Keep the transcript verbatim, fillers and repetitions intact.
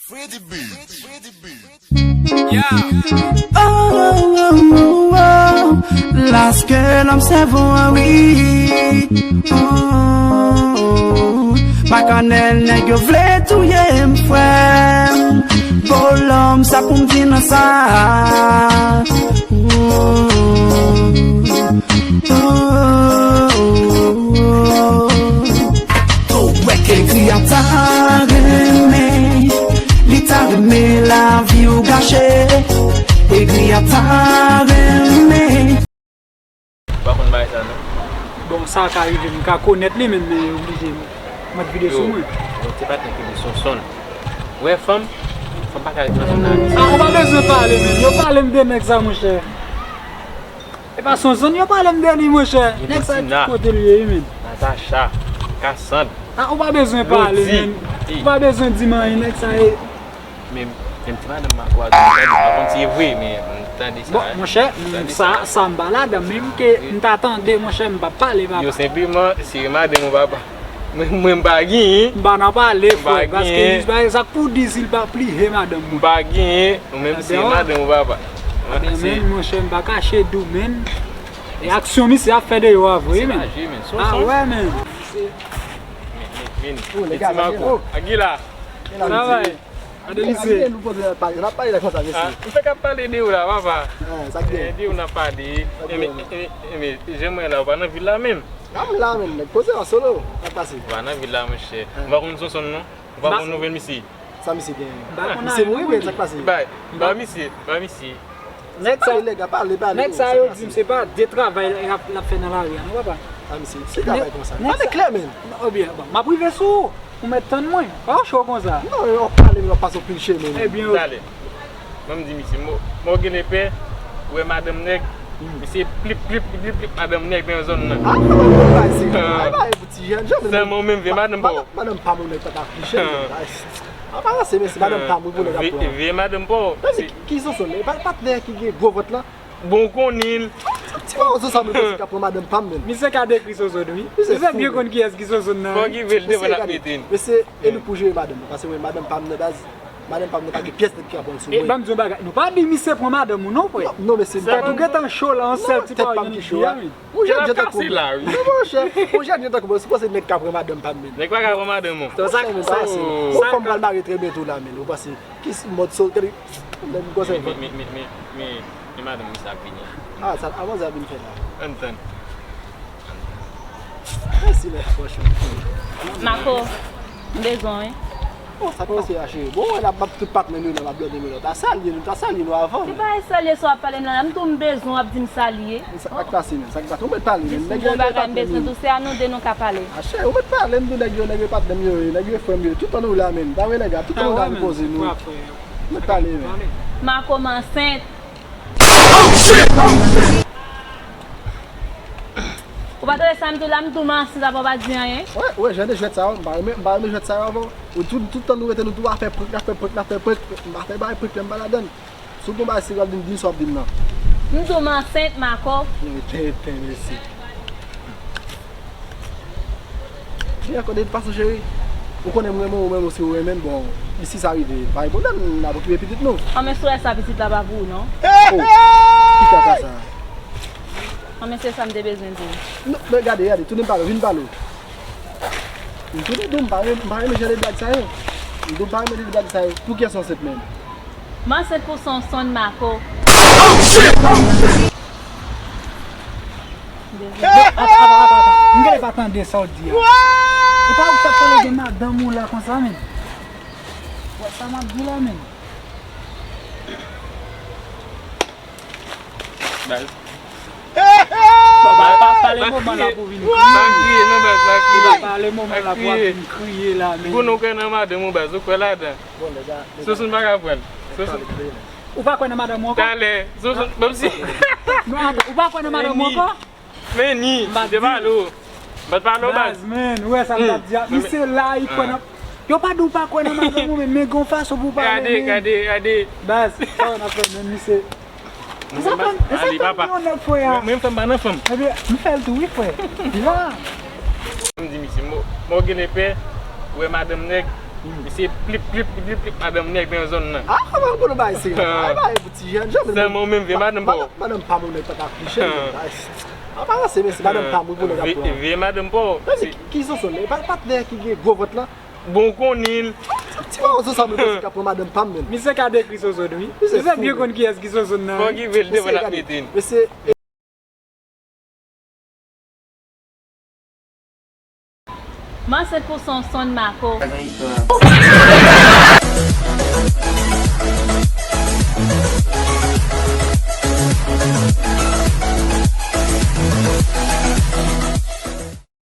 Freddy B. Oh, oh, oh, oh. Lorsque l'homme se voit, oui. Oh, oh, oh. Bakanèl nèg yo vle touye m, frè. Bolòm, sa pou m di nan sa. Oh, oh, oh, oh. Ou wè ke egri a ta renmen, li ta renmen lavi w gache. Egri a ta renmen. Ou pa konn bagay sa non. Bon, sa ka rive m ka konèt li, men men yo oblije mèt vide sou mwen. Yo, se pa tankou de Sonson. Ou wè fanm, fanm pa ka ret nan zòn nan. Ah, ou pa bezwen pale, men yo pale m de nèg sa, monchè. E pa Sonson yo pale m de li, monchè. Nèg sa tout kote l ye, wi, men. Natacha, Kasand. Ah, ou pa bezwen pale, men. Ou pa bezwen di m anyen, nèg sa ye. Men, men ti madanm Mako a di m tande, m pa konn si e vre, men m tande sa. Bon, monchè, sa, sa m pa ladan, menm ke m ta tande, monchè, m p ap pale, papa. Yo senpleman, si e madanm ou papa. Mwen, mwen m pa genyen. M pa nan pale, frè, paske jis pa sa k pou di si l pa pliye madanm mwen. M pa genyen, ou menm si e madanm ou papa. Ebyen, men, monchè, m pa kache di w, men. E aksyon misye ap fè deyò a vre, men. Ah, wè, men. Men, men, men, ti Mako. Agila. Travay. Gade misye. N ap pale la konsa mesye. M fèk ap pale de ou la papa. Sa k gen? De ou n ap pale. Eme, eme, jan mwen la ou pa nan vil la menm. A m la menm nèg koze an solo. Sa k pase? Ou pa nan vil la monchè. Ou pa konn Sonson non? Ou pa konn nouvèl misye? Sa misye gen? Misye mouri men sa k pase? Bay, bay misye, bay misye. Nèg sa, nèg sa yo di m se pa de travay l ap fè nan lari a non papa. A misye, se travay konsa. Pale klè menm. Ebyen, bon, m ap rive sou ou. Ou mèt tann mwen. Pa cho konsa. Non, w ap pale men w ap pase w pil chemen menm. Ebyen, oke. Ban m di misye, Mò gen lepè, ou wè madanm nèg, misye plip plip plip plip plip madanm nèg nan zòn nan. A non, non, non, bay se, bay bay pou ti jèn, jèn. Sèlman ou menm vye madanm pa w. Madanm pa m ou nèg pa ta pli jèn. A pa ranse mesye, madanm pa m wi pou nèg ap pran. Vye madanm pa w. Ki Sonson, e pa patnè ki gen gwo vant lan? Bon ou konnen l. Ti mawozo sa mwen panse k ap pran madanm pa m menm. Misye ka dekri Sonson wi. Misye byen konn kiyès ki Sonson nan. Fò ki vle l devan l ap mete n. Mesye, e nou pou jere madanm nan, paske mwen madanm pa m nan baz. Madanm pa m nan pa gen pyès nèg ki ka pran l sou mwen. E ban m di w yon bagay, nou pa di misye pran madanm ou non frè. Non, non mesye. Tèt ou gentan cho la, yon sèl ti pawòl yon nèg di a wi. Yon jèn jan tankou mwen. Non monchè, yon jèn jan tankou mwen, ou panse nèg ka pran madanm pa m menm. Nèg pa ka pran madanm ou. Sa sa sa. Yon fanm pral mare trè byento la menm, ou panse ki mòd so, gade, nèg gwosè vant. Men, men, men, men, men. E madanm misye ap vini an. Ah, sa, a manzè ap vin fè la. Ann tann. Mèsi lè franchman. Mako, m bezwen w wi. Bon, sa k pase a cheri? Bon, wè la, m ap tout patnè nou la, m ap blòde nou la. Ta salye nou, ta salye nou avan. Se pa e salye sa w ap pale m la, m tou m bezwen w ap di m salye. Sa k pase menm, sa k pase? Ou mèt pale menm. Nèg yo pa tande nou. Se a nou de nou ka pale. A cheri, ou mèt pale, m tou nèg yo, nèg yo patnè m yo ye, nèg yo frè m yo ye. Tout tan nou la menm, ta wè nèg la, tout tan nou la nou poze nou. Mwen pale men. Mako m ansent. Ou pa tande sa m di w la, m di w m ansent apa w pa di anyen. Wè, wè, jan de jwèt sa yo, m pa renmen, m pa renmen jwèt sa yo avè w. Ou tout, tout tan nou rete nou tou ap fè prank, n ap fè prank, n ap fè prank, m pa fè bagay prank lè m pa ladann. Si w gen bagay serye w ap di m, di m sa w ap di m nan. M di w m ansent, Mako. Tenten, tenten, mesye. Gen ankò de tout fason cheri. Ou konnen m renmen w, ou menm osi ou renmen m, bon, si sa rive, pa gen pwoblèm, n ap okipe pitit nou. Anmwes ou wè sa, pitit la pa pou ou non. Oh! Ki kaka sa? Anmwes se sa m te bezwen di w. Non, men gade, gade, tounen m pale w, vin pale w. M tounen di w m pa renmen, m pa renmen jan de blag sa yo. M di w m pa renmen de blag sa yo. Pou kiyès ou ansent menm? M ansent pou Sonson Mako. Apa, apa, apa, apa. M genlè pa tande sa w di a. E pa ou k t ap pale de madanm ou la konsa menm. Wè sa m ap di w la menm. Baz. Pa, pa, pa pale moman la pou vin kriye. Pa kriye non baz, pa kriye. Pa pale moman la pou ap vin kriye la menm. Bon, ou kwè nan madanm ou baz, ou kwè ladan. Sonson pa ka pran. Ou pa kwè nan madanm ou ankò? Talè, Sonson, menm si. Non, atann, ou pa kwè nan madanm ou ankò? Men ni, m te pale w. M pa t pale w baz. Baz, men, ou wè sa m t ap di a. Misye la, li kwè nan. Yo pa di w pa kwè nan madanm ou, men, men gen yon fason pou w pale, men. Gade, gade, gade. Baz, sa w wè n ap fè, men, misye. Sa pran, sa pran yon nèg, frè a. Mwen, mwen, m fè m pa nan fanm. Ebyen, m fè l tou, wi, frè. La. M di misye, mò, mò gen lepè, ou wè madanm nèg, Misye plip, plip, plip, plip, plip, madanm nèg nan zòn nan. Ah, mwen pou nou bay se. Ay bay pou ti jèn, jèn. Sèlman ou menm vye madanm pa w. Madanm pa m ou nèg pa ta pliche. An pa ranse, men se madanm pa m wi pou nèg ap pran. Vye madanm pa w. Ki soso l? E pa patnè ki gen gwo vant lan. Bon, konnen l. Ti mawozo sa mwen panse k ap pran madanm pa m menm. Misye ka dekri soso wi. Misye byen konn kiyès ki soso nan. Fò ki vle l devan l ap mete n. Mesye. M ansent pou Sonson Mako.